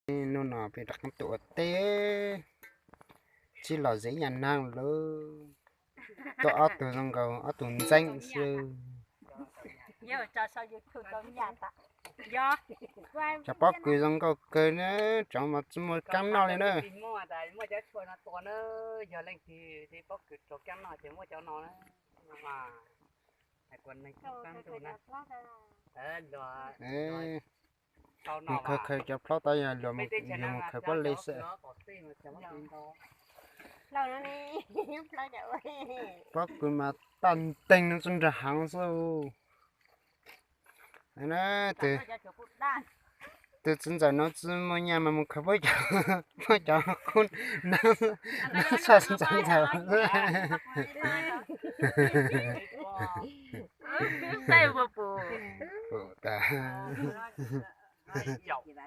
Hnub no peb rov qab tuaj ua teb, tsis los ze ib nyuag neeg lawm. Tuaj ob tug zoo nkaus ob tug ntxeeb xwb. Cov pob kws zoo nkauj kawg na, tsov mas tsis muaj kaab noj li na. Mus khaws khaws cov plob tod yog luag, yog mus khaws pob li xwb. Pob kws mas taj nteeg no txog nram heev xwb. Tus txiv ntxawm no tsis muaj nyaj mas mus khaws pob cov, pob cov qub na, tshaj ntxawm ntxawm xwb. Pum tas.